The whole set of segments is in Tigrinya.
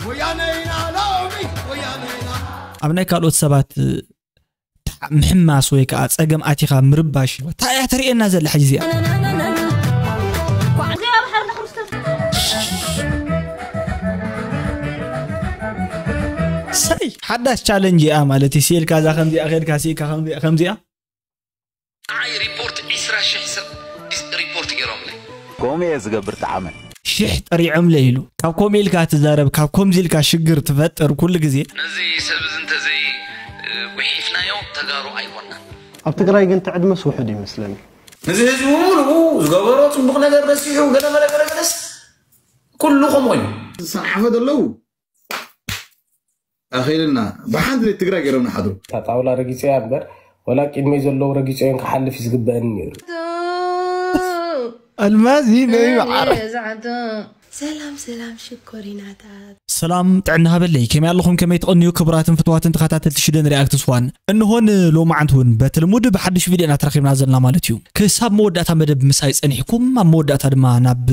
ወያነይና ሎሚ ወያነይና ኣብ ናይ ካልኦት ሰባት ምሕማስ ወይ ከዓ ፀገም ኣቲኻ ምርባሽ እንታይ እያ ተርእየና ዘላ ሕጂ እዚኣ? ሰይ ሓዳሽ ቻለንጅ እያ ማለት እዩ። ስኢልካ እዛ ከምዚኣ ከድካ ስኢካ ከምዚኣ ከምዚኣ ንዓይ ሪፖርት ዒስራ ሽሕ ሰብ ሪፖርት ገይሮምለይ። ከምኡ እየ ዝገብር ጠዓመ። ሽሕ ጠሪዖምለይ ኢሉ። ካብ ከምኡ ኢልካ ትዛረብ፣ ካብ ከምዚ ኢልካ ሽግር ትፈጥር ኩሉ ግዜ። ነዚ ሰብ እዚ እንተዘይ ጉሒፍናዮ ተጋሩ ኣይኮናን። ኣብ ትግራይ ግን ትዕድመስ ውሑድ ይመስለኒ። ነዚ ህዝቢ ሙሉኡ ዝገበሮ ፅቡቕ ነገር ረሲሑ ገለ ገለ ገለ ገለስ ኩሉ ከምኡ እዩ። ዝሰሓፈ ዘለዉ ኣኺልና ብሓንቲ ናይ ትግራይ ገይሮም ንሓድሩ። እታ ጣውላ ረጊፀያ እምበር ወላ ቅድመይ ዘለዉ ረጊፀዮን ክሓልፍ እዩ ዝግበአኒ ነይሩ። ኣልማዝ ነይ መዓር ሰላም ሰላም ሽኮሪናታት ሰላም ጥዕና ሃበለይ ከመይ ኣለኹም ከመይ ትቐንዩ ክቡራትን ፍትዋትን ተኸታተልቲ ሽደን ሪኣክትስ ዋን እንሆ ንሎማዓንቲ እውን በቲ ልሙድ ብሓድሽ ቪድዮና ተረኺብና ዘለና ማለት እዩ ክሳብ መወዳእታ መደብ ምሳይ ጸኒሕኩም ኣብ መወዳእታ ድማ ናብ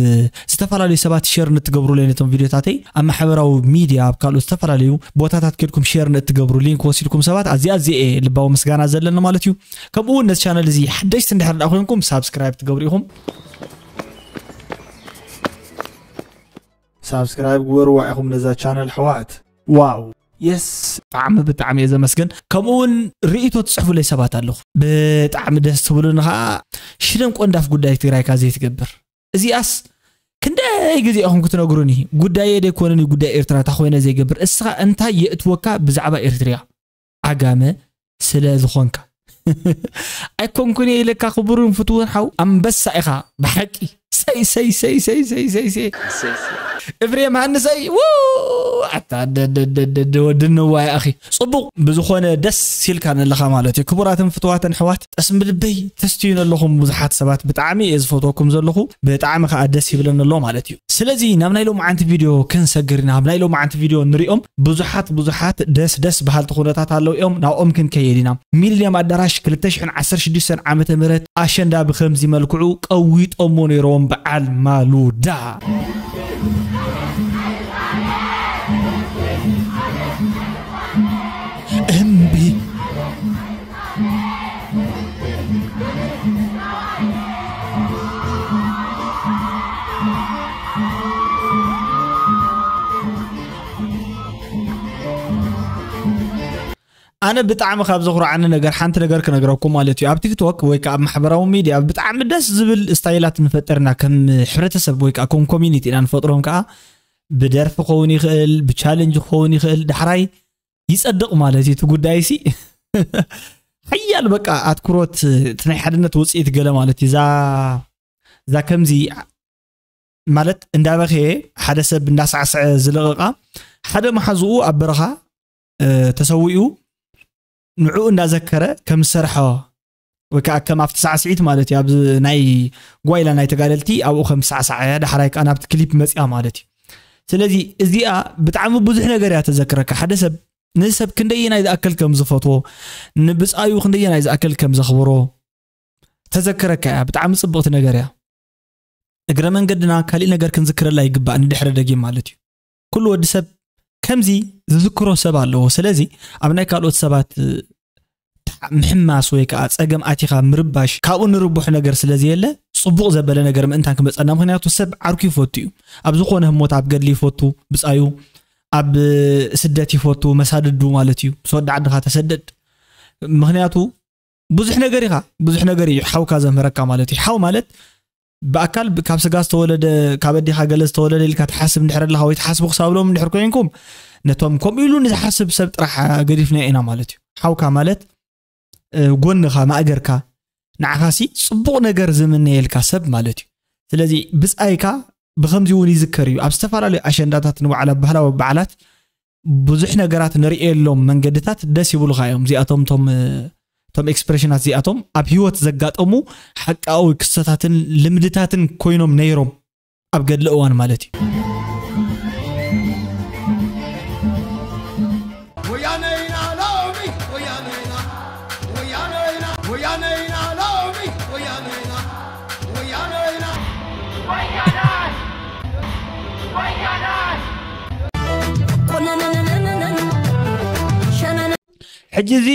ዝተፈላለዩ ሰባት ሸር ንትገብሩለይ ነቶም ቪድዮታተይ ኣብ ማሕበራዊ ሚድያ ኣብ ካልኦት ዝተፈላለዩ ቦታታት ከድኩም ሸር ንእትገብሩልኝ ክወሲድኩም ሰባት ኣዚኣ ኣዚኤ ልባዊ ምስጋና ዘለና ማለት እዩ ከምኡ እውን ነዚ ቻነል እዚ ሓደሽቲ እንድሕር ዳ ኮይንኩም ሳብስክራይብ ትገብሩ ኢኹም ሳብስክራይብ ግበርዋ ኢኹም ነዛ ቻነል ኣሕዋት ዋው የስ ብጣዕሚ ብጣዕሚ እየ ዘመስግን ከምኡ እውን ርእይቶ ትፅሕፉለይ ሰባት ኣለኹ ብጣዕሚ ደስ ትብሉኒ ከዓ ሽደን ቆንዳፍ ጉዳይ ትግራይካ ዘይትገብር እዚኣስ ክንደይ ግዜ ኢኹም ክትነግሩኒ ጉዳየ ደይኮነኒ ጉዳይ ኤርትራ እታ ኮይነ ዘይገብር እስኻ እንታይ የእትወካ ብዛዕባ ኤርትርያ ዓጋመ ስለ ዝኾንካ ኣይኮንኩን እየ ኢለካ ክቡርን ፍትውን ሓው ኣንበሳ ኢኻ ብሓቂ ሰይ ሰይ ሰይ ሰይ ሰይ ሰይ ሰይ ኤፍሬም ሃንሰይ ው ኣታ ደደደደደ ወዲ ንዋይ ኣኺ ጽቡቕ ብዝኾነ ደስ ሲልካ ነለኻ ማለት እዩ ክቡራትን ፍትዋትን ኣሕዋት ጠስሚ ልበይ ተስትዩ ነለኹም ብዙሓት ሰባት ብጣዕሚ እየ ዝፈትወኩም ዘለኹ ብጣዕሚ ከዓ ደስ ይብለኒ ኣሎ ማለት እዩ ስለዚ ናብ ናይ ሎማዓንቲ ቪድዮ ክንሰግር ኢና ኣብ ናይ ሎማዓንቲ ቪድዮ ንሪኦም ብዙሓት ብዙሓት ደስ ደስ በሃልቲ ኩነታት ኣለዉ እዮም ናብኦም ክንከይድ ኢና ሚሊኒየም ኣዳራሽ ክልተ ሽሕን ዓሰርተ ሽዱሽተን ዓመተ ምህረት ኣሸንዳ ብከምዚ መልክዑ ቀዊጦሞ ነይሮም በዓል ማሉዳ እምቢ ኣነ ብጣዕሚ ካብ ዘኹርዓኒ ነገር ሓንቲ ነገር ክነግረኩም ማለት እዩ ኣብ ቲክቶክ ወይ ከዓ ኣብ ማሕበራዊ ሚድያ ብጣዕሚ ደስ ዝብል ስታይላት ንፈጥር ኢና ከም ሕብረተሰብ ወይ ከዓ ከም ኮሚኒቲ ኢና ንፈጥሮም ከዓ ብደርፊ ክኸውን ይኽእል ብቻለንጅ ክኸውን ይኽእል ዳሕራይ ይፀድቕ ማለት እዩ እቲ ጉዳይ ሲ ሓያል በቃ ኣትኩሮት እቲ ናይ ሓድነት ውፅኢት ገለ ማለት እዩ እዛ ከምዚ ማለት እንዳበኸየ ሓደ ሰብ እንዳሳዕሰዐ ዝለቐቓ ሓደ መሓዝኡ ኣብ በረኻ ተሰዊኡ ንዕኡ እንዳዘከረ ከም ዝሰርሖ ወይ ከዓ ከም ኣብቲ ሳዕስዒት ማለት እዩ ኣብዚ ናይ ጓይላ ናይ ተጋደልቲ ኣብኡ ከም ዝሳዕሳዐ ዳሕራይ ከዓ ናብቲ ክሊፕ መፅያ ማለት እዩ ስለዚ እዚኣ ብጣዕሚ ብዙሕ ነገር እያ ተዘክረካ ሓደ ሰብ ንሰብ ክንደየናይ ዝኣክል ከም ዝፈትዎ ንብፃዩ ክንደየናይ ዝኣክል ከም ዘኽብሮ ተዘክረካ እያ ብጣዕሚ ፅብቕቲ ነገር እያ እግረ መንገድና ካሊእ ነገር ክንዝክረላ ይግባእ ንድሕረ ደጊም ማለት እዩ ኩሉ ወዲ ሰብ ከምዚ ዝዝክሮ ሰብ ኣለዎ ስለዚ ኣብ ናይ ካልኦት ሰባት ምሕማስ ወይ ከዓ ፀገም ኣቲኻ ምርባሽ ካብኡ ንርቡሕ ነገር ስለ ዘየለ ፅቡቕ ዘበለ ነገር ምእንታን ክመፀና ምክንያቱ ሰብ ዓርኩ ይፈቱ እዩ ኣብ ዝኾነ ህሞት ኣብ ገድሊ ይፈቱ ብፃዩ ኣብ ስደት ይፈቱ መሳድዱ ማለት እዩ ምስ ወዲ ዓድኻ ተሰደድ ምክንያቱ ብዙሕ ነገር ኢኻ ብዙሕ ነገር እዩ ሓውካ ዘምህረካ ማለት እዩ ሓው ማለት ብኣካል ካብ ስጋ ዝተወለደ ካብ ኣዴኻ ገለ ዝተወለደ ኢልካ ትሓስብ እንድሕር ኣለኻ ወይ ትሓስቡ ክሳብ ሎም እንድሕር ኮይንኩም ነቶም ከምኡ ኢሉ ንዝሓስብ ሰብ ጥራሕ ገዲፍና ኢና ማለት እዩ ሓውካ ማለት ጎንኻ ማእገርካ ንዓኻሲ ፅቡቕ ነገር ዝምነየልካ ሰብ ማለት እዩ ስለዚ ብፃይካ ብከምዚ እውን ይዝከር እዩ ኣብ ዝተፈላለዩ ኣሸንዳታት ንባዕላ ባህላዊ በዓላት ብዙሕ ነገራት ንርእየሎም መንገድታት ደስ ይብሉኻ እዮም እዚኣቶም ቶም ቶም ኤክስፕሬሽናት እዚኣቶም ኣብ ህይወት ዘጋጠሙ ሓቃዊ ክስተታትን ልምድታትን ኮይኖም ነይሮም ኣብ ገድሊ እዋን ማለት እዩ ሕጂ እዚ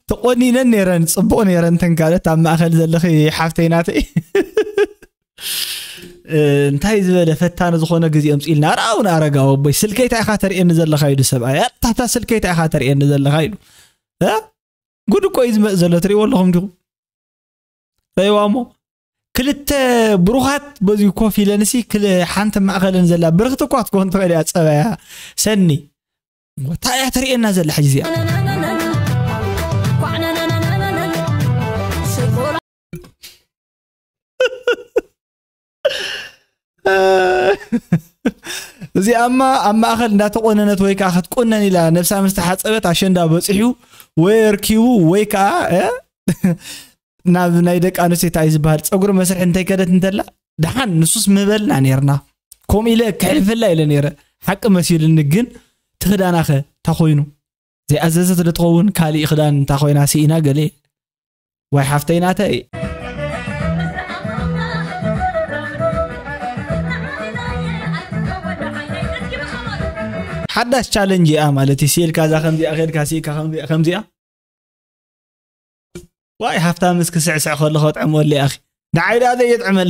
ተቆኒነን ነይረን፣ ፅቡቅ ነይረን። ተንካለት ኣብ ማእከል ዘለኺ ሓፍተይ ናተይ፣ እንታይ ዝበለ ፈታኒ ዝኾነ ግዜ ኣምፅእልና። ርኣውን ኣረጋዊ ኣቦይ፣ ስልከይ እንታይ ኢኻ ተርእየኒ ዘለኻ ኢሉ ሰብኣይ። ኣታታ ስልከይ እንታይ ኢኻ ተርእየኒ ዘለኻ ኢሉ። ጉድ እኮ እዩ ዝመፅ ዘሎ። ትርእይዎ ኣለኹም ዲኹም? ረይዋ እሞ ክልተ ብሩኻት በዚ ኮፍ ኢለንሲ፣ ሓንቲ ማእኸለን ዘላ ብርኽቲ እኳ ትኮን ትኽእል እያ። ፀባያ ሰኒ እንታይ እያ ተርእየና ዘላ ሕጂ እዚኣ? እዚኣማ ኣብ ማእኸል እንዳተቆነነት ወይ ከዓ ክትቆነን ኢላ ነብሳ ምስ ተሓፀበት ኣሸንዳ በፂሑ ወይ ኣርኪቡ ወይ ከዓ ናብ ናይ ደቂ ኣንስትዮ እንታይ ዝበሃል ፀጉሪ መስርሒ እንተይከደት እንተላ ደሓን ንሱስ ምበልና ነርና። ከምኡ ኢለ ክሕልፈላ ኢለ ነረ፣ ሓቂ መሲልኒ። ግን ትኽዳናኸ እንታይ ኮይኑ? ዘይኣዘዘት ዶ ትኸውን? ካሊእ ክዳን እንታይ ኮይና ስኢና ገለ? ዋይ ሓፍተይ ናተይ። ሓዳሽ ቻለንጅ እያ ማለት እዩ። ስኢልካ እዛ ከምዚኣ ኸድካ ስኢካ ከምዚኣ ከምዚኣ። ዋይ ሃፍታምስ ክስዕስዕ ከሎ ከጥዕመሉ ኣኺ። ንዓይ ደኣ ዘየጥዕመል።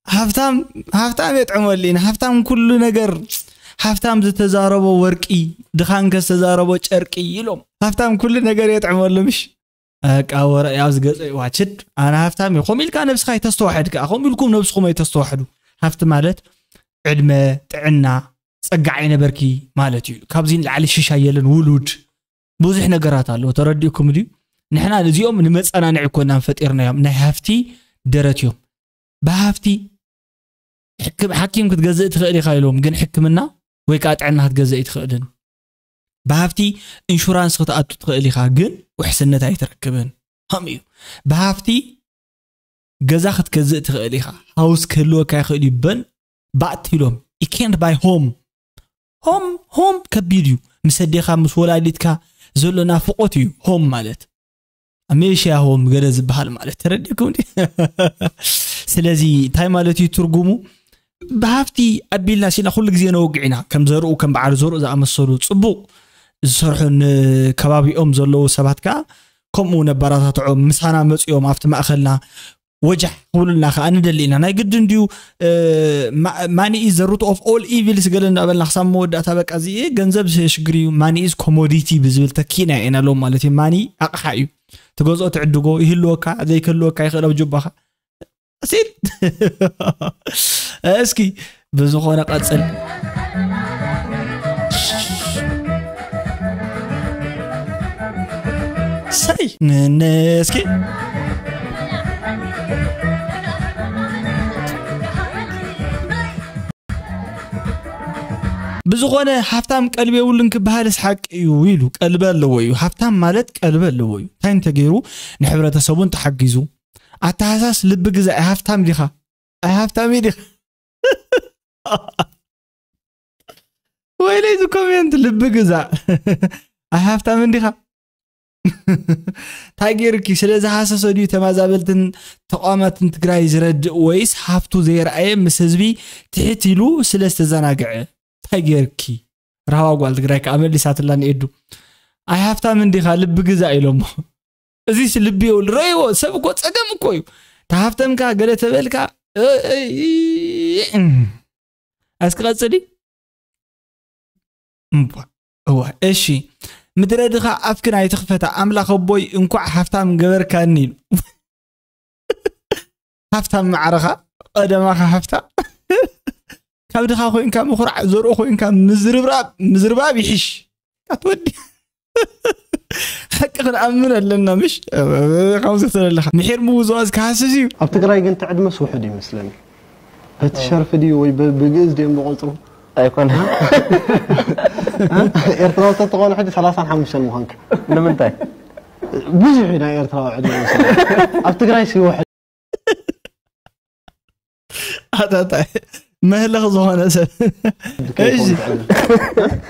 ሃፍታም ሃፍታም የጥዕመሉ። ንሃፍታም ኩሉ ነገር፣ ሃፍታም ዝተዛረቦ ወርቂ፣ ድኻንከ ዝተዛረቦ ጨርቂ ኢሎም። ሃፍታም ኩሉ ነገር የጥዕመሉ ምሽ? በቃ ወረ ያው ዝገጸ ዋችድ ኣነ ሃፍታም እየ። ኮም ኢልካ ነብስኻ ይተስተዋሕድ ከኣ። ኮም ኢልኩም ነብስኹም ኣይተስተዋሕዱ። ሃፍቲ ማለት ዕድመ፣ ጥዕና፣ ጸጋ ኣይነበርኪ ማለት እዩ። ካብዚ ንላዕሊ ሽሻ የለን። ውሉድ ብዙሕ ነገራት ኣለዎ። ተረዲእኩም ድዩ? ንሕና ነዚኦም ንመጸናንዒ እኮ ኢና ፈጢርናዮም። ናይ ሃፍቲ ደረት እዮም። ብሃፍቲ ሕክም-፣ ሓኪም ክትገዝእ ትኽእል ኢኻ ኢሎም፣ ግን ሕክምና ወይ ከዓ ጥዕና ክትገዝእ ኣይትኽእልን። ብሃፍቲ ኢንሹራንስ ክትኣቱ ትኽእል ኢኻ፣ ግን ውሕስነት ኣይትረክብን። ከምኡ እዩ። ብሃፍቲ ገዛ ክትገዝእ ትኽእል ኢኻ። ሃውስ ክህልወካ ይኽእል እዩ። በን ባእት ኢሎም። You can't buy home. ሆም፣ ሆም ከቢድ እዩ። ምስ ኣዴኻ፣ ምስ ወላዲትካ ዘሎ ናፍቆት እዩ ሆም ማለት። ኣሜሽያ ሆም ገለ ዝበሃል ማለት ተረዲእኩም ድዩ? ስለዚ እንታይ ማለት እዩ ትርጉሙ? ብሃፍቲ ኣቢልና ሲና ኩሉ ግዜ ነወግዕ ኢና። ከም ዘርኡ፣ ከም በዓል ዘርኡ ዝኣመሰሉ ጽቡቕ ዝሰርሑ ንከባቢኦም ዘለዉ ሰባት ከኣ ከምኡ ነባራታትዖም፣ ምሳና መጺኦም ኣብቲ ማእከልና ወጃሕ ክብሉልና ከኣ ንደሊ ኢና። ናይ ግድን ድዩ፣ እ፣ ማ-፣ money is the root of all evils ገለ እናበልና ክሳብ መወዳእታ በቃ እዚ ገንዘብ ሽግር እዩ፣ money is commodity ብዝብል ተኪእና ኢና ሎም ማለት እዩ። ማኒ ኣቕሓ እዩ። ትገዝኦ ትዕድጎ ይህልወካ፣ ዘይክህልወካ ይኽእል ኣብ ጁባኻ። ሲል እስኪ ብዝኾነ ቀጽል። ሰይ ን-፣ ን-፣ እስኪ ብዝኾነ ሃፍታም ቀልቢ የብሉን ክበሃልስ ሓቂ እዩ ኢሉ። ቀልቢ ኣለዎ እዩ። ሃፍታም ማለት ቀልቢ ኣለዎ እዩ። እንታይ እንተገይሩ ንሕብረተሰቡ እንተሓጊዙ። ኣተሓሳስ ልቢ ግዛእ። ሃፍታም ዲኻ? ኣይ ሃፍታም ዲኻ? ወይለይ እዚ ኮሜንት ልቢ ግዛእ። ኣይ ሃፍታም እንዲኻ? እንታይ ገይሩኪ? ስለ ዝሃሰሶ ድዩ ተመዛበልትን ተቋማትን ትግራይ ዝረድእ፣ ወይስ ሃፍቱ ዘይረኣየ ምስ ህዝቢ ትሕት ኢሉ ስለ ዝተዘናግዐ? እንታይ ገይርኪ? ራህዋ ጓል ትግራይ ከኣ መሊሳትላ ንኤዱ። ኣይ ሃፍታም እንዲኻ ልቢ ግዛእ ኢሎሞ። እዚስ ልቢ የብሉ። ረእይዎ፣ ሰብ እኮ ጸገም እኮ እዩ። ተሃፍተምካ፣ ገለ ተበልካ፣ እ-፣ እ-፣ እ-፣ እስኪ ቀጽሊ። እምቧ፣ እዋ፣ እሺ። ምድረ ድኻ ኣፍክን ኣይትኽፈታ። ኣምላኽ ኣቦይ እንኳዕ ሃፍታም ገበርካኒ ኢሉ። ሃፍታም ማዕረኻ፣ ቀደማኻ ሃፍታ። ካብ ድኻ ኮይንካ ምኹራዕ፣ ዘርኡ ኮይንካ ምዝርብራብ፣ ምዝርባብ ይሕሽ። ኣትወዲ። ሓቂ ክንኣምን ኣለና፣ ምሽ? ከምዚ ክትብል ኣለኻ። ምሒር ምውዝዋዝ ክሃስስ እዩ። ኣብ ትግራይ ግን እቲ ዕድመስ ውሑድ ይመስለኒ። በቲ ሸርፊ ድዩ ወይ ብ-፣ ብግእዝ ድዮም ዝቆጽሩ? ኣይኮነን። ኤርትራዊ ተትኾኑ ሕጂ ሰላሳን ሓሙሽተን ምዃንካ። ንምንታይ? ብዙሕ እዩ ናይ ኤርትራዊ ዕድመ ይመስለኒ። ኣብ ትግራይ ሲወሐ ኣታታይ መህለኽ ዝኾነ ሰብ። እሺ።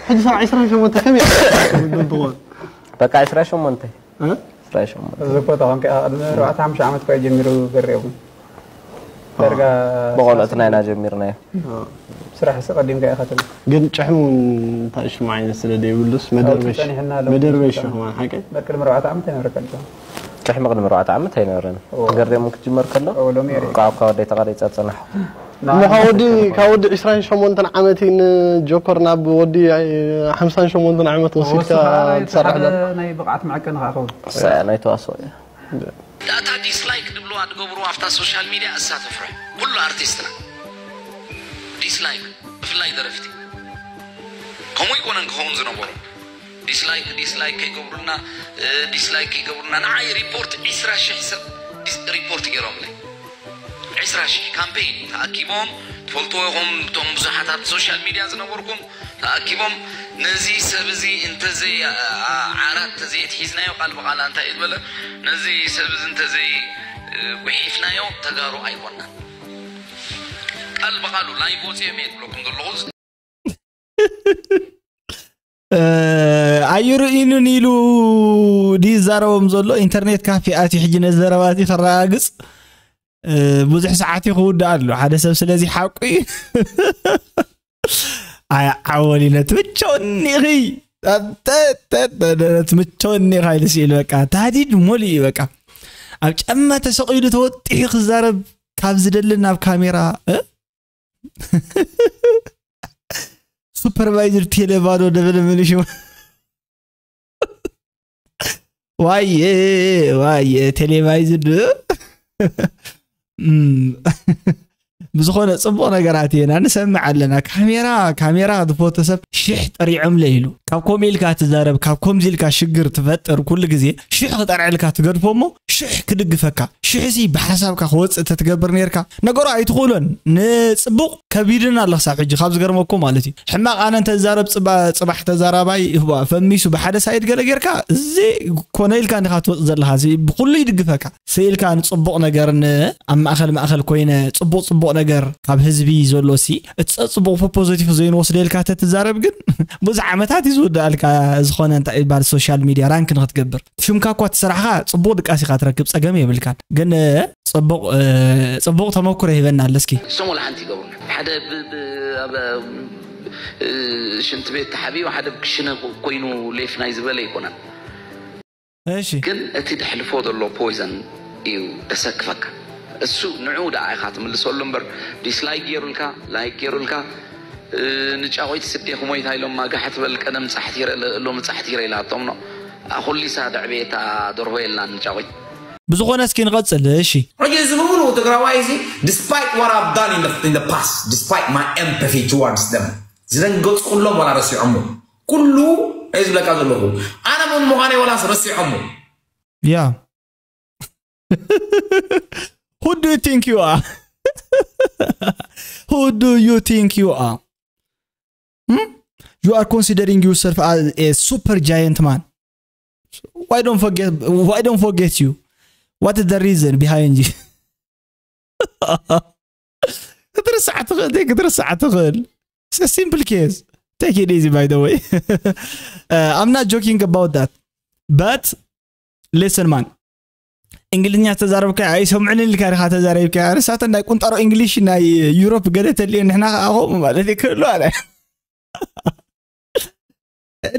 ሕጂ ሰብዓ ዕስራን ሸሞንተ ከመይ ይኸውን? በቃ ዕስራ ሸሞንተ። እ? ዕስራ ሸሞንተ። እዚ እኮ ተኾንካ ቅድሚ ኣርባዕተ ሓሙሽተ ዓመት እኮ እዩ ጀሚሩ ገሪቡ። ዳርጋ ብቆልዑትና ኢና ጀሚርናዮ። ስራሕ ስ ቀዲምካ ኢኻ ትብል። ግን ጭሕሚ እውን እንታይ ሽሙ ዓይነት ስለ ዘይብሉስ መደርበሽ ጸኒሕና ኣሎ። መደርበሽ ይኹን ሓቂ ቅድሚ ኣርባዕተ ዓመት ኣይነበረካን። ጭሕሚ ቅድሚ ኣርባዕተ ዓመት ኣይነበረን። ክገርም ክትጅመር ከሎ ኦ፣ ሎሚ የርኢ። ካብ ካብ ወደይ ተቐሪፀ ዝፀናሕኩ። እሞ ካብ ወዲ ካብ ወዲ ዕስራን ሸሞንተን ዓመት ንጆከር ናብ ወዲ ሓምሳን ሸሞንተን ዓመት ወሲድካ ወስኻ ትሰርሕ ሓደ ዘሎ ናይ ብቕዓት መዐቀኒ ከዓ ኸውን። ናይ ተዋስኦ እያ። እታ ዲስላይክ ድብልዋ ትገብሩ ኣብታ ሶሻል ሚድያ እሳ ተፍርሑ። ኩሉ ኣርቲስትና ዲስላይክ፣ ብፍላይ ደረፍቲ ከምኡ ይኮነን ክኸውን ዝነበሮ። ዲስላይክ ዲስላይክ ከይገብሩልና፣ ዲስላይክ ከይገብሩልና። ንዓይ ሪፖርት ዒስራ ሽሕ ሰብ ዲስ- ሪፖርት ገይሮምለይ። ዒስራ ሽሕ ካምፔይን ተኣኪቦም፣ ትፈልጥዎ ኢኹም፣ እቶም ብዙሓት ኣብቲ ሶሻል ሚድያ ዝነበርኩም ተኣኪቦም፣ ነዚ ሰብ እዚ እንተዘይ ዓራት ተዘየትሒዝናዮ፣ ቃል ብቓል እንታይ ዝበለ፣ ነዚ ሰብ እዚ እንተዘይ ጉሒፍናዮ ተጋሩ ኣይኮናን። ቃል ብቓሉ ላይቭ ወፂኦም እየ ዝብለኩም ዘለኹ። ኣይርእዩንን ኢሉ ድዩ ዝዛረቦም ዘሎ? ኢንተርኔት ካፌ ኣትዩ ሕጂ ነዚ ዘረባ እዚ ከረጋግፅ ብዙሕ ሰዓት እዩ ክውዳእ ኣሎ ሓደ ሰብ። ስለዚ ሓቁ እዩ። ኣይ ዓወል ኢለ ትምቸወኒ ኢኺ፣ ትምቸወኒ ኢኻ ኢሉ ስኢሉ በቃ ታዲድ ሞል እዩ በቃ። ኣብ ጫማ ተሰቒሉ ተወጢሑ ክዛረብ ካብ ዝደሊ ናብ ካሜራ እ? ሱፐርቫይዘር ቴሌባዶ ደበለ መሊሹ ዋየ ዋየ ቴሌቫይዝድ ብዝኾነ ፅቡቕ ነገራት እየና ንሰምዕ ኣለና። ካሜራ ካሜራ ዝፎቶ ሰብ ሽሕ ጠሪዖምለ ኢሉ ካብ ከምኡ ኢልካ ትዛረብ፣ ካብ ከምዚ ኢልካ ሽግር ትፈጥር፣ ኩሉ ግዜ ሽሕ ክጠርዐልካ ትገድፎ እሞ ሽሕ ክድግፈካ። ሽሕሲ ብሓሳብካ ክወፅእ ተትገብር ነርካ ነገሩ ኣይትኽእሎን። ንፅቡቕ ከቢድን ኣሎ ክሳብ ሕጂ ካብ ዝገርመኩም ማለት እዩ። ሕማቕ ኣነ እንተዛረብ ፅባ- ፅባሕ ተዛራባይ ይህቦ ፈሚሱ ብሓደ ሳይድ ገለ ጌርካ እዚ ኮነ ኢልካ እንዲኻ ትወፅ ዘለኻ እዚ ብኩሉ ይድግፈካ። ስኢልካ ንፅቡቕ ነገር ን ኣብ ማእኸል ማእኸል ኮይነ ፅቡቕ ፅቡቕ ነገር ካብ ህዝቢ ዘሎ ሲ እቲ ፀፅቡቕ ፖፖዘቲቭ ዘይንወስደ ኢልካ ተትዛረብ ግን ብዙሕ ዓመታት እዩ ዝውዳእልካ። ዝኾነ እንታይ ይባል ሶሻል ሚድያ ራንክ ንክትገብር ሽምካ እኳ እቲ ስራሕኻ ፅቡቕ ድቃስ ኢኻ ትረክብ፣ ፀገም የብልካን። ግን ፅቡቕ ፅቡቕ ተመኩሮ ይህበና ኣሎ እስኪ። እሶም ወላ ሓንቲ ይገብሩና። ሓደ ብ- ብ- ኣብ እ፣ ሽንቲ ቤት ተሓቢኡ ሓደ ክሽነ ኮይኑ ሌፍ ናይ ዝበለ ይኮነን። እሺ ግን እቲ ተሕልፎ ዘሎ ፖይዘን እዩ ደሰክፈካ። እሱ ንዑ ደኣ ኢኻ ትምልሰሉ እምበር ዲስላይክ ገይሩልካ ላይክ ገይሩልካ እ፣ ንጫቑት ስዴኹም ወይ እንታይ ኢሎም ማጋሕ ትበል ቀደም ጻሕቲረ ሎሚ ጻሕቲረ ኢላቶም ነው። ኣኹሊሳ ደዕቤታ ደርሆ የላን ንጫቑት። ብዝኾነ እስኪ ንቐጽል እሺ። ሕጂ እዚ ብምሉኡ ትግራዋይ እዚ despite what I've done in the, in the past, despite my empathy towards them ዝደንገፅኩሎም ዋላ ረሲዖሞ ኩሉ እዚ ዝብለካ ዘለኹ ኣነ መን ምዃነይ ዋላስ ረሲዖሞ Yeah. Who do you think you are? Who do you think you are? Hmm? You are considering yourself as a super giant man. Why don't forget? Why don't forget you? What is the reason behind you? ክትርስዓ ትኽእል ክትርስዓ ትኽእል simple case. Take it easy, by the way. Uh, I'm not joking about that, but listen, man. እንግሊዝኛ ዝተዛረብካ ኣይሰምዑን ኢልካ ዲኻ ተዛሪብካ? ንሳተን ናይ ቁንጣሮ እንግሊሽ ናይ ዩሮፕ ገለ ተልዮ ንሕና ከዓ ከምኡ ማለት ይክእሉ ኣለ።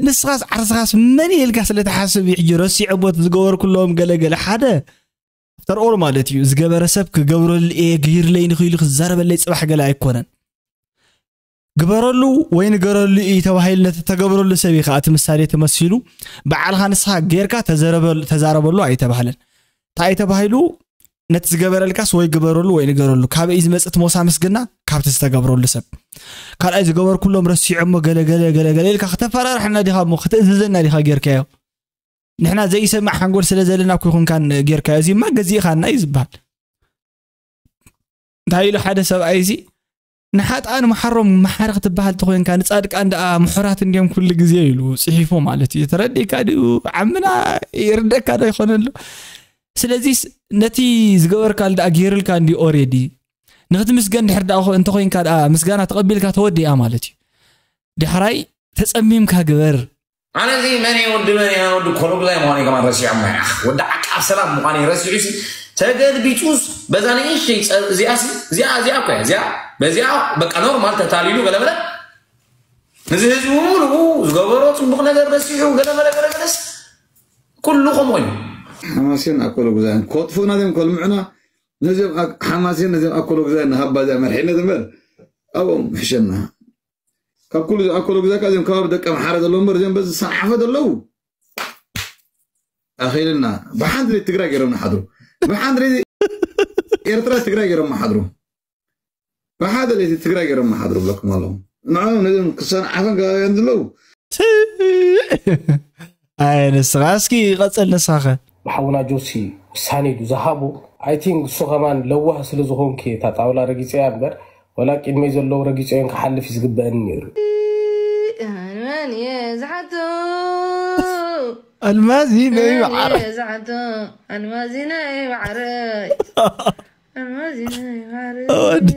ንስኻስ ዓርስኻስ መን ኢልካ ስለ ትሓስብ እዩ ሕጂ ረሲዖ ቦት ዝገበርኩሎም ገለ ገለ ሓደ ኣፍተር ኦል ማለት እዩ ዝገበረ ሰብ ክገብረሉ እየ ገይርለይ ንኽኢሉ ክዛረበለይ ፅባሕ ገለ ኣይኮነን። ግበረሉ ወይ ንገረሉ እዩ ተባሂሉ ነቲ ተገብረሉ ሰብ እዩ ከዓ እቲ ምሳሌ ተመሲሉ። በዓልኻ ንስኻ ጌርካ ተዘረበል- ተዛረበሉ ኣይተባህለን። እንታይ ተባሂሉ? ነቲ ዝገበረልካስ ወይ ግበረሉ ወይ ንገረሉ። ካበይ እዩ ዝመፅእ እቲ ሞሳ ምስግና? ካብቲ ዝተገብረሉ ሰብ። ካልኣይ ዝገበርኩሎም ረሲዖሞ ገለገለ ገለገለ ኢልካ ከተፈራርሐና ዲኻ እሞ ክትእዝዘና ዲኻ ጌርካዮ? ንሕና ዘይሰምዕ ሓንጎል ስለ ዘለና እኮ ይኹንካን ጌርካዮ። እዚማ ገዚእኻና እዩ ዝበሃል። እንታይ ኢሉ ሓደ ሰብኣይ እዚ ንሓጥኣን መሓሮም መሓሪ ክትበሃል ተኮይንካ ንፃድቃን ደኣ ምሑራት እንዲዮም ኩሉ ግዜ ኢሉ ፅሒፎ ማለት እዩ። ተረዲእካ ድዩ? ዓምና ይርደካ ዶ ይኮነሉ? ስለዚ ነቲ ዝገበርካሉ ደኣ ገይሩልካ እንዲ ኦሬዲ ንክትምስገን ድሕር ደኣ እንተኮይንካ ደኣ ምስጋና ተቐቢልካ ተወዲኣ ማለት እዩ። ዳሕራይ ተፀሚምካ ግበር። ኣነ እዚ መን እየ ወዲ መን እየ ወዲ ኮሎጉዛይ ምዃነይ ከማን ረሲዖም ናይ ኣኽ ወዲ ዓቃብ ሰላም ምዃነይ ረሲዑ ሲ ተገልቢጡስ በዛ ንእሽተይ ጸ- እዚኣ ሲ- እዚኣ እዚኣ እኮ እያ እዚኣ በዚኣ በቃ ኖርማል ተታሊሉ ገለመለ። እዚ ህዝቢ ሙሉኡ ዝገበሮ ጽቡቕ ነገር ረሲሑ ገለመለ ገለመለስ ኩሉ ከምኡ ኮይኑ። ሓማሴን ኣኮሎ ግዛያን ኮጥፉና ዚም ኮልምዕና ነዚም ሓማሴን ነዚም ኣኮሎ ግዛያን ንሃባ ዚኣ መርሒነ ዝምበር ኣብኦም ሕሸና። ካብ ኩሉ ኣኮሎ ግዛ ካ ዚም ከባቢ ደቀ መሓረ ዘሎ እምበር ዚም በዚ ሰንዓፈ ዘለዉ ኣኺልና። ብሓንቲ ለይቲ ትግራይ ገይሮም ንሓድሩ። ብሓንቲ ለይቲ ኤርትራ ትግራይ ገይሮም ንሓድሩ። ብሓደ ለይቲ ትግራይ ገይሮም ንሓድሩ ብለኩም ኣለኹ። ንዕኦም ነዚም ክሰንዓፈን ከባቢያን ዘለዉ ኣይ ንስኻ እስኪ ቀፅል ንስኻ ኸ ሓውና ጆሲ ውሳኔ ዩ ዝሃቦ። I think እሱ ከማን ለዋህ ስለ ዝኾንክ እየ እታ ጣውላ ረጊፀያ እምበር ወላ ቅድመይ ዘለዉ ረጊፀዮን ክሓልፍ እዩ ዝግበአኒ ነይሩ። መን እየ ዝሓቶ ኣልማዚ ነይ መን መዓረ እየ ዝሓቶ ኣልማዚ ነይ ማዕረይ ኣልማዚ ነይ ማዕረይ ወዲ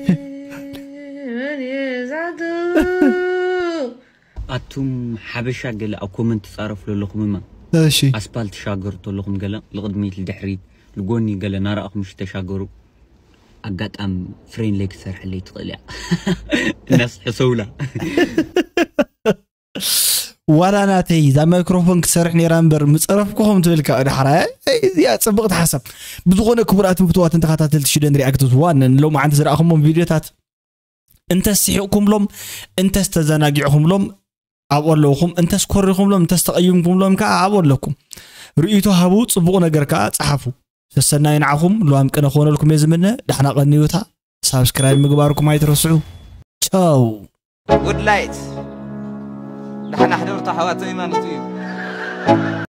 መን እየ ዝሓቶ ኣቱም ሓበሻ ገለ ኣብ ኮመንት ትጻረፉ ዘለኹም እማ እሺ ኣስፓልት ትሻገሩ ተለኹም ገለ ልቕድሚት ልድሕሪት ልጎኒ ገለ ናረኣኹም እሺ ተሻገሩ። ኣጋጣም ፍሬን ለይ ክትሰርሐለይ ትኽእል እያ። እናስ ሕሰውላ። ዋላ ናተይ እዛ ማይክሮፎን ክትሰርሕ ነይራ እምበር ምፀረፍኩኹም ትብል ካብ ዳሕራ እዚኣ ፅብቕቲ ሓሳብ። ብዝኾነ ክቡራትን ፍትዋትን ተኸታተልቲ ሽደን ሪኣክትስ ዋን ንሎማዓንቲ ዝረኣኹሞም ቪድዮታት እንተስ ስሒቕኩምሎም እንተስ ተዘናጊዕኹምሎም ኣብኡ ኣለውኹም፣ እንተስ ኮሪኹምሎም እንተስ ተቐይምኩምሎም ከዓ ኣብኡ ኣለኩም። ርእይቶ ሃቡ፣ ፅቡቕ ነገር ከዓ ፀሓፉ። ሰሰናዩ ንዓኹም። ልዋም ቅነ ክኾነልኩም እየ ዝምነ። ዳሕና ቀንዩታ። ሳብስክራይብ ምግባርኩም ኣይትረስዑ። ቻው። ጉድ ላይት ዳሕና ሕደርቱ ኣሕዋተይ ማለት እዩ።